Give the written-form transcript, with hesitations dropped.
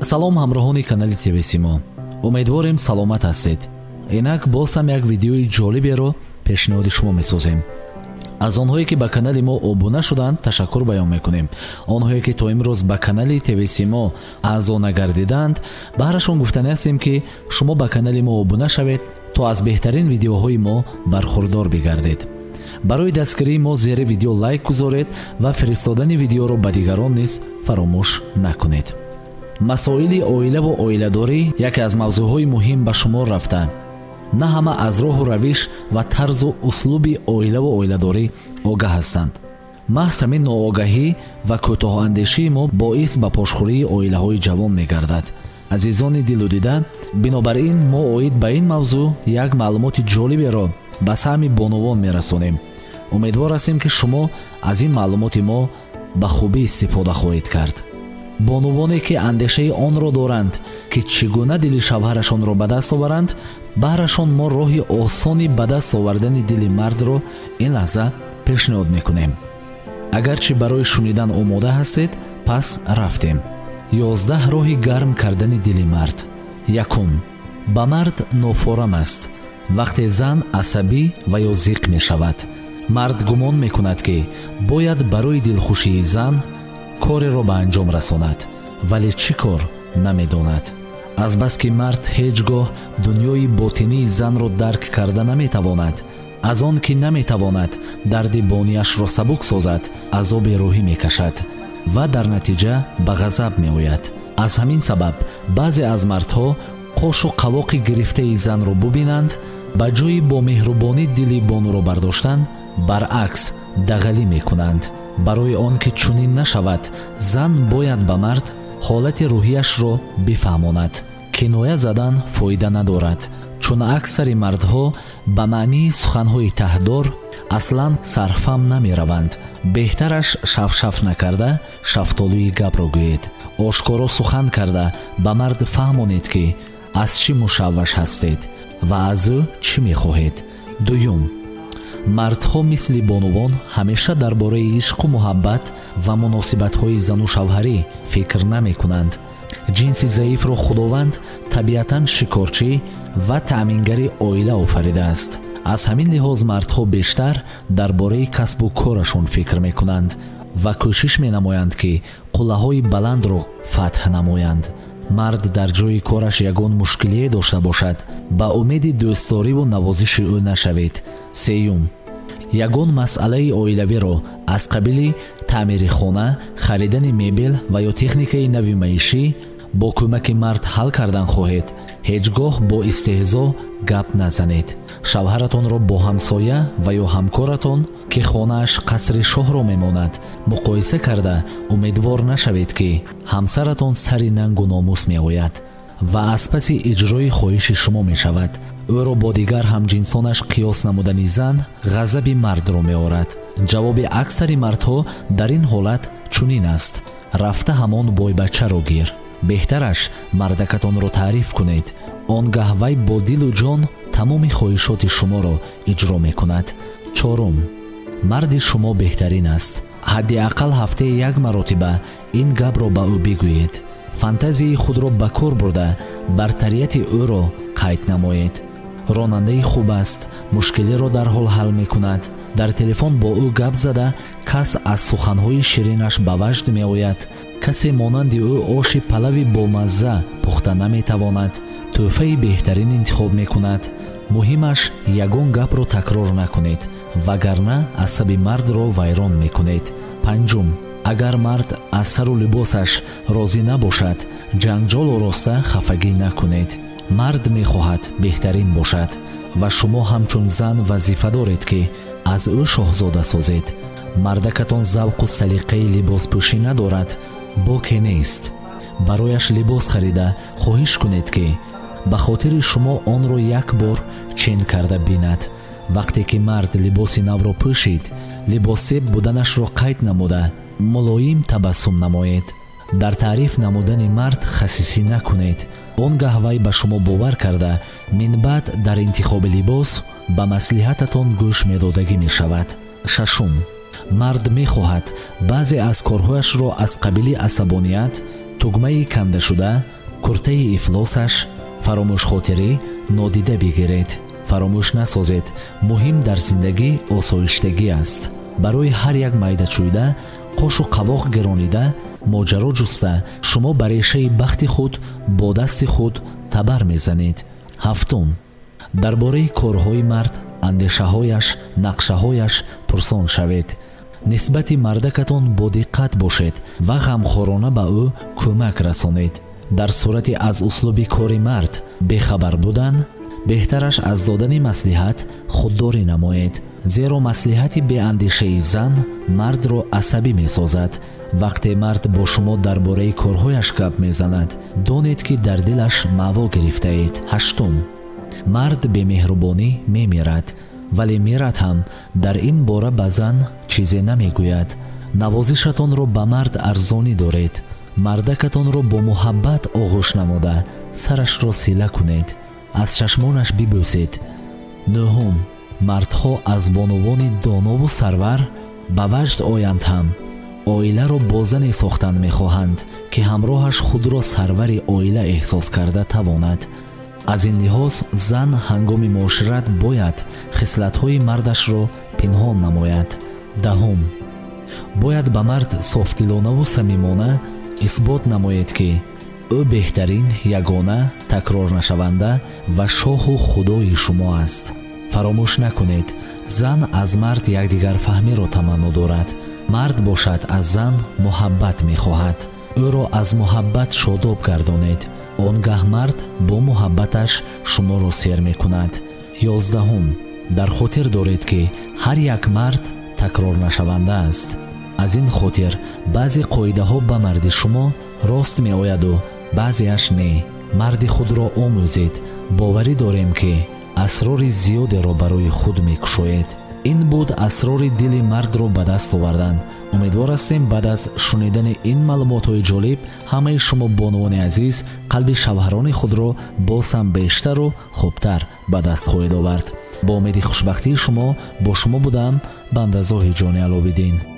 Салом, ҳамроҳони канали ТВ Симо. Умедворем, саломат ҳастед. Инак боз ҳам як видеои ҷолиберо пешниҳоди шумо месозем. Аз онҳое, ки ба канали мо обуна шуданд, ташаккур баён мекунем. Онҳое, ки то имрӯз ба канали ТВ Симо аъзо нагардидаанд, баҳрашон гуфтанӣ ҳастем, ки шумо ба канали мо обуна шавед, то аз беҳтарин видеоҳои мо бархурдор бигардед. Барои дастгирии мо зери видео лайк гузоред ва фиристодани видеоро ба дигарон низ фаромӯш накунед. Масоили оилаву оиладорӣ яке аз мавзӯъҳои муҳим ба шумор рафта, на ҳама аз роҳу равиш ва тарзу услуби оилаву оиладорӣ огаҳ ҳастанд. Маҳз ҳамин ноогаҳӣ ва кӯтоҳандешии мо боис ба пошхӯрии оилаҳои ҷавон мегардад. Азизони дилу дида, бинобар ин мо оид ба ин мавзӯъ як маълумоти ҷолиберо ба саҳми бонувон мерасонем. Умедвор ҳастем, ки шумо аз ин маълумоти мо ба хубӣ истифода хоҳед кард. Бонувоне, ки андешаи онро доранд, ки чӣ гуна дили шавҳарашонро ба даст оваранд, баҳрашон мо роҳи осони ба даст овардани дили мардро ин лаҳза пешниҳод мекунем. Агарчи барои шунидан омода ҳастед, пас рафтем. 11 роҳи гарм кардани дили мард. Якум: ба мард нофорам аст, вақте зан асабӣ ва ё зиқ мешавад. Мард гумон мекунад, ки бояд барои дилхушии зан кореро ба анҷом расонад, вале чӣ кор намедонад. Азбаски мард ҳеҷ гоҳ дунёи ботинии занро дарк карда наметавонад, аз он ки наметавонад дарди бонияшро сабук созад, азоби рӯҳӣ мекашад ва дар натиҷа ба ғазаб меояд. Аз ҳамин сабаб баъзе аз мардҳо қошу қавоқи гирифтаи занро бубинанд, ба ҷои бо меҳрубонӣ дили бонуро бардоштан, баръакс дағалӣ мекунанд. Барои он ки чунин нашавад, зан бояд ба мард ҳолати рӯҳияшро бифаҳмонад. Киноя задан фоида надорад, чун аксари мардҳо ба маънии суханҳои таҳдор аслан сарфам намераванд. Беҳтараш шафшаф накарда, шафтолӯи гапро гӯед. Ошкоро сухан карда, ба мард фаҳмонед, ки аз чӣ мушавваш ҳастед ва аз ӯ чӣ мехоҳед. Дуюм: мардҳо мисли бонувон ҳамеша дар бораи ишқу муҳаббат ва муносибатҳои зану шавҳарӣ фикр намекунанд. Ҷинси заифро Худованд табиатан шикорчӣ ва таъмингари оила офаридааст. Аз ҳамин лиҳоз мардҳо бештар дар бораи касбу корашон фикр мекунанд ва кӯшиш менамоянд, ки қуллаҳои баландро фатҳ намоянд. Мард дар ҷои кораш ягон мушкилие дошта бошад, ба умеди дӯстдориву навозиши ӯ нашавед. Сеюм: ягон масъалаи оилавиро аз қабили таъмири хона, харидани мебел ва ё техникаи нави маишӣ бо кӯмаки мард ҳал кардан хоҳед, ҳеҷ гоҳ бо истеҳзо гап назанед. Шавҳаратонро бо ҳамсоя ва ё ҳамкоратон, ки хонааш қасри шоҳро мемонад, муқоиса карда, умедвор нашавед, ки ҳамсаратон сари нангу номус меояд ва аз паси иҷрои хоҳиши шумо мешавад. Ӯро бо дигар ҳамҷинсонаш қиёс намудани зан ғазаби мардро меорад. Ҷавоби аксари мардҳо дар ин ҳолат чунин аст: «Рафта ҳамон бойбачаро гир». Беҳтараш мардакатонро таъриф кунед, он гаҳ вай бо дилу ҷон тамоми хоҳишоти шуморо иҷро мекунад. Чорум: марди шумо беҳтарин аст. Ҳадди ақал ҳафтаи як маротиба ин гапро ба ӯ бигӯед. Фантазияи худро ба кор бурда, бартарияти ӯро қайд намоед. Ронандаи хуб аст, мушкилиро дарҳол ҳал мекунад. Дар телефон бо ӯ гап зада, кас аз суханҳои ширинаш ба ваҷд меояд. Касе монанди ӯ оши палави бомазза пухта наметавонад. Тӯҳфаи беҳтарин интихоб мекунад. Муҳимаш, ягон гапро такрор накунед, вагарна асаби мардро вайрон мекунед. Панҷум: агар мард аз сару либосаш розӣ набошад, ҷанҷол ороста хафагӣ накунед. Мард мехоҳад беҳтарин бошад ва шумо ҳамчун зан вазифа доред, ки аз ӯ шоҳзода созед. Мардакатон завқу салиқаи либоспӯшӣ надорад, боке нест. Барояш либос харида, хоҳиш кунед, ки ба хотири шумо онро як бор чен карда бинад. Вақте ки мард либоси навро пӯшид, либоссеб буданашро қайд намуда, мулоим табассум намоед. Дар таъриф намудани мард хасисӣ накунед. Он гаҳ вай ба шумо бовар карда, минбаъд дар интихоби либос ба маслиҳататон гӯш медодагӣ мешавад. Шашум: мард мехоҳад баъзе аз корҳояшро аз қабили асабоният Тугмаи кандашуда, куртаи ифлосаш, фаромӯшхотирӣ нодида бигиред. Фаромӯш насозед, муҳим дар зиндагӣ осоиштагӣ аст. Барои ҳар як майдачӯйда қошу қавоқ гиронида, моҷаро ҷуста, шумо ба решаи бахти худ бо дасти худ табар мезанед. Ҳафтум, дар бораи корҳои мард, андешаҳояш, нақшаҳояш пурсон шавед. Нисбати мардакатон бодиққат бошед ва ғамхорона ба ӯ кӯмак расонед. Дар сурати аз услуби кори мард бехабар будан, беҳтараш аз додани маслиҳат худдорӣ намоед, зеро маслиҳати беандешаи зан мардро асабӣ месозад. Вақте мард бо шумо дар бораи корҳояш гап мезанад, донед, ки дар дилаш маъво гирифтаед. Ҳаштум, мард бемеҳрубонӣ мемирад, вале мирад ҳам, дар ин бора ба зан чизе намегӯяд. Навозишатонро ба мард арзонӣ доред. Мардакатонро бо муҳаббат оғӯш намуда, сарашро сила кунед, аз чашмонаш бибӯсед. Нӯҳум, мардҳо аз бонувони донову сарвар ба ваҷд оянд ҳам, оиларо бо зане сохтан мехоҳанд, ки ҳамроҳаш худро сарвари оила эҳсос карда тавонад. Аз ин лиҳоз зан ҳангоми муошират бояд хислатҳои мардашро пинҳон намояд. Даҳум, бояд ба мард софдилонаву самимона исбот намоед, ки ӯ беҳтарин, ягона, такрорнашаванда ва шоҳу худои шумо аст. Фаромӯш накунед, зан аз мард якдигарфаҳмиро таманно дорад, мард бошад, аз зан муҳаббат мехоҳад. Ӯро аз муҳаббат шодоб гардонед, он гаҳ мард бо муҳаббаташ шуморо сер мекунад. 11-ум, дар хотир доред, ки ҳар як мард такрорнашаванда аст. Аз ин хотир баъзе қоидаҳо ба марди шумо рост меояду баъзеаш не. Марди худро омӯзед, боварӣ дорем, ки асрори зиёдеро барои худ мекушоед. Ин буд асрори дили мардро ба даст овардан. Умедвор ҳастем, баъд аз шунидани ин маълумотҳои ҷолиб ҳамаи шумо, бонувони азиз, қалби шавҳарони худро боз ҳам бештару хубтар ба даст хоҳед овард. Бо умеди хушбахтии шумо бо шумо будам банда Зоҳиҷони Аловиддин.